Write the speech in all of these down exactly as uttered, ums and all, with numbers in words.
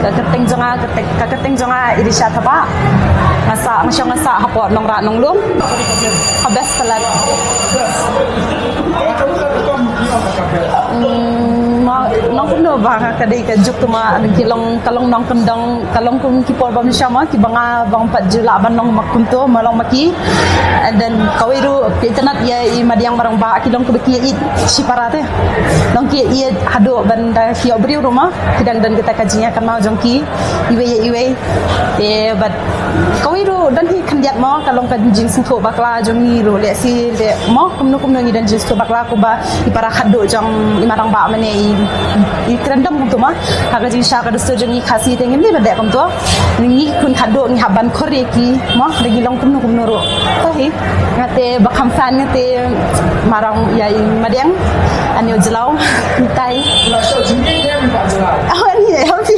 Ka kyrteng jong nga, kyrteng, ka kyrteng jong nga Irisha Thabah. Nga sah, nga shong nga sah hapoh Nongrah Nonglum. Ka best palat. Hmm, ma, nong kumno ba nga ka dei ka juk tu ma, ki long, ka long nongkyndong, ka long kum ki por bym shym ma, kiba nga bym pat ju lah ban long ma kumto, ma long ma ki. And then kawei ruh ka itynnad ïa i madiang marang ba ki long kiba ki ïeit shipara te. Long ki ïeit haduh ban da ki ïoh briew ruh ma, ki dang don kita ka jingïakynmaw jong ki iwei ïa iwei. Te bad kawei ruh don hi khyndiat mo, ka long ka jingsngewthuh bakla jong ngi ruh, lehse leh mo kumno kumno ngi don jingsngewthuh bakla kumba i para khadduh jong i marang ba mane i, i kren dang kumto mo. Ha ka jingshah ka dustur jong ngi Khasi te ngim dei ban leh kumto. Ngi khun khadduh ngi hap ban khur ïa ki mo, da ngi long kumno kumno ruh. To hi. Nga te ba kham fan nga te marang ïa i madiang. Ani u jlaw. Tai. Aw, ani ïa phi.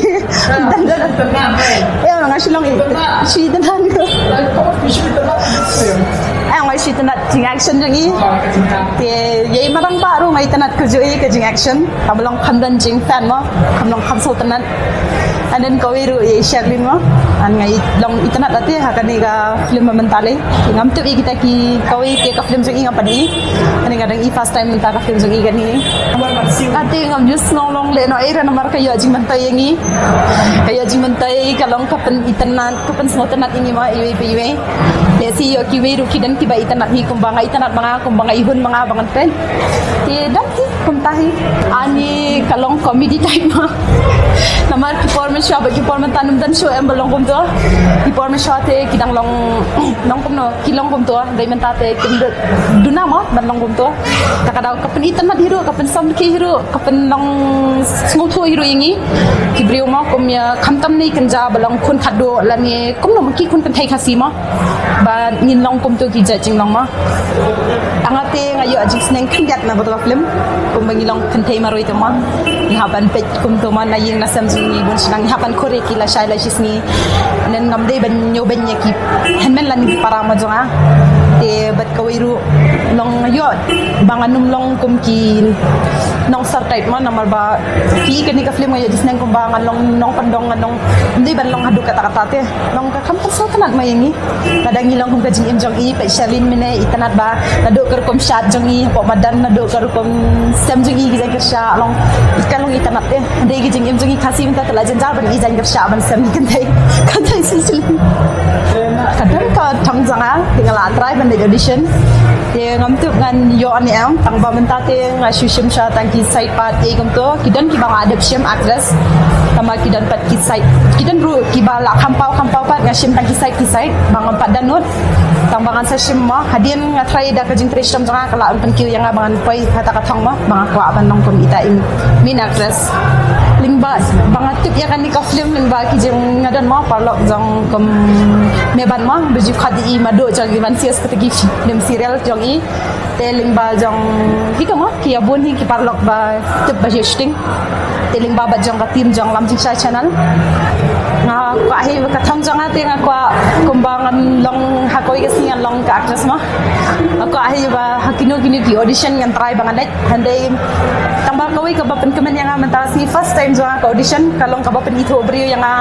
Dan dan. Ïa nga shi long i. Shi dan dan. Ïa nga shi dan jing action jong i. Te ïa i marang ba ruh nga itynnad ka jong i ka jing action. Kam long kham don jing fan mo. Kam long kham sngewtynnad. And then kawei ruh ïa i Sherlyn mo. An nga i long itynnad ate ha kane ka film mynta lei. Ngam tip ïa kita ki kawei te ka film jong i ngam pat i. Kane nga dang i first time mynta ka film jong i kane. Ate ngam ju sngew long lehnohei re namar ka ïoh jingmyntoi ïa ngi. Ka ïoh jingmyntoi, ka long ka pynitynnad, ka pynsngewtynnad ïa ngi mo iwei pa iwei. Lehse ïoh kiwei ruh ki don kiba itynnad hi kumba nga itynnad ma nga, kumba nga ihun ma nga ba ngan peit. Te don hi. Kumta hi. Ani ka long comedy type ma. Namar ki por mynshuwa bad ki por mynta ym don shuh em ba long kumto. Ki por mynshuwa te ki dang long, long kumno, ki long kumto. Dei mynta te kim duna mo ban long kumto. Ta ka daw ka pynitynnad hi ruh, ka pynsam ki hi ruh, ka pynlong sngewthuh hi ruh ïa ngi. Ki briew mo kum ïa khamtam ne kynja ba long khun khadduh lane kumno ki khun kynthei Khasi mo. Ba ngin long kumto ki jait jinglong mo. Tang nga te nga ïoh jingsneng khyndiat na bad ka film. Kumba ngi long kynthei marwei te mo. Ngi hap ban peit kumto mo na ïing na sem jong ngi bun shnong, ngi hap ban khur ïa ki lashai lashisngi. Nen ngam dei ban ñiew ban ïa ki hynmen lane ki para mo jong nga. Te bad kawei ruh long ïoh ba ngan ym long kum ki nongsar type mo namar ba phi kane ka film nga ïoh jingsneng kumba ngan long nongkyndong, ngan long, ym dei ban long haduh katta katta te. Long ka kham pynsngewtynnad ma ïa ngi. Lada ngi long kum ka jingim jong i, peit Sherlyn mynne itynnad ba naduh ka rukom shad jong i hapoh madan, naduh ka rukom sem jong i ki jaiñkyrshah, long i ka long itynnad te. Hynrei ki jingim jong i Khasi mynta te la jynjar ban i jaiñkyrshah ban sem i kynthei. Kynthei Sherlyn. Ka don ka thong jong nga te nga la try ban leit audition. Te ngam tip ngan ïoh ne em, tang ba mynta te nga shu shim sha tang ki side part ei kumto, ki don kiba nga dep shim actress. Tang ba ki don pat ki side, ki don ruh kiba la kham paw kham paw pat, nga shim tang ki side ki side ba ngam pat download. Tang ba ngan sa shim mo, hadien nga try da ka jingtrei shitom jong nga ka la pynkiew ïa nga ba ngan poi ha kata ka thong mo, ba nga kwah ban long kum ita i main actress. Lyngba ba nga tip ïa kane ka film lyngba ki jing nga don mo paralok jong kum me ban mo, ba ju khot ïa i Mado jong i Mansias kata ki film serial jong i. Te lyngba jong hi ka mo, ki ïa bun hi ki paralok ba tip ba ju shooting. Te lyngba bad jong ka team jong Lam Jingshai Channel. Nga kwah hi ka thong jong nga te nga kwah kumba ngan long ha kawei ka sngi ngan long ka actress mo. Nga kwah hi ba ha kino kino ki audition ngan try ba ngan leit. Hynrei tang ba kawei kaba pynkmen ïa nga mynta sngi first time jong nga ka audition, ka long kaba pynithuh briew ïa nga.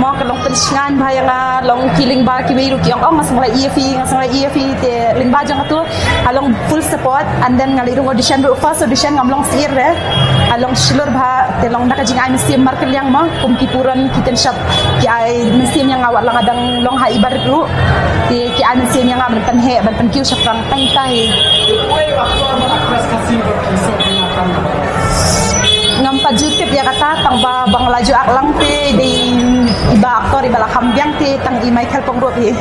Mo ka long pynshngaiñ bha ïa nga, long ki lyngba kiwei ruh ki ong, "Oh, nga sngewlai ïa phi, nga sngewlai ïa phi." Te lyngba jong katu ka long full support, and then nga leit rung audition ruh, first audition ngam long syier re. Ka long shlur bha, te long da ka jingai mynsiem markylliang mo, kum ki puron ki tynshop ki ai mynsiem ïa nga wat la nga dang long ha i barit ruh. Te ki ai mynsiem ïa nga ban pynheh ban pynkiew shaphrang tang tai. Ngam pat ju tip ïa kata tang ba ba nga la ju ak lang te dei i ba aktor i ba la kham biang te tang i Michael Pyngrope hi.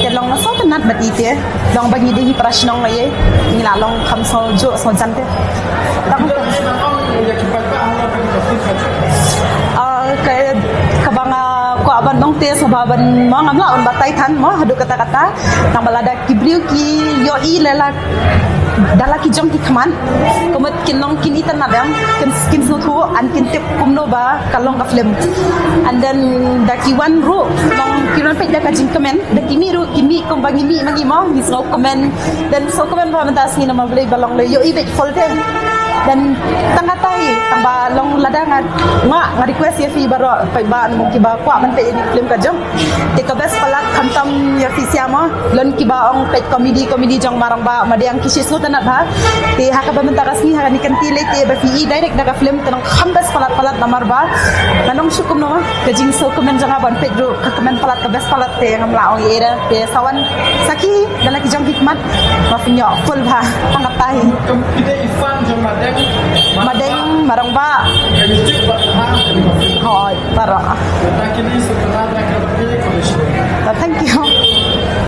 Te long nga sngewtynnat bad i te. Long ba ngi dei hi para shnong ïa ngi la long kham sngewjuh sngewjan te. Tang Ah, ka, kaba nga kwah ban ong te sngewbha ban mo ngam lah ban batai than mo haduh katta katta. Tang ba lada ki briew ki ïohi leh la da la ki jong ki khmat. Ka mut kin long kin itynnad em, kin, kin sngewthuh and kin tip kumno ba ka long ka film. And then da ki wan ruh long ki wan peit da ka jingkmen, da ki mih ruh ki mih kumba ngi mih ma ngi mo, ngi sngewkmen. Then sngewkmen bha mynta sngi namar balei ba long leh ïohi beit full te. Dan tang katai, tang ba long lada nga, nga, nga request ïa phi baroh, paidbah, kiba kwah ban peit ïa kane ka film ka jong. Te ka best palat khamtam ïa phi sha mo, lada kiba ong peit comedy, comedy jong Marangbah, Madiang ki shisngew tynnat bha. Te ha kaba mynta ka sngi ha kane ka kynti lei te ba phi i direct da ka film te nang kham best palat palat namar ba nga nang shu kumno ka jingsngewkmen jong nga ban peit ruh ka kmen palat ka best palat te ngam lah ong ïa da. Te sa wan sakhi da la ki jong ki khmat ba phin ïoh full bha. Tang katai. Kum ki dei i fan jong Madiang. Madiang, Marangbah. Ka YouTube bad ha. Hooid, baroh. Thank you.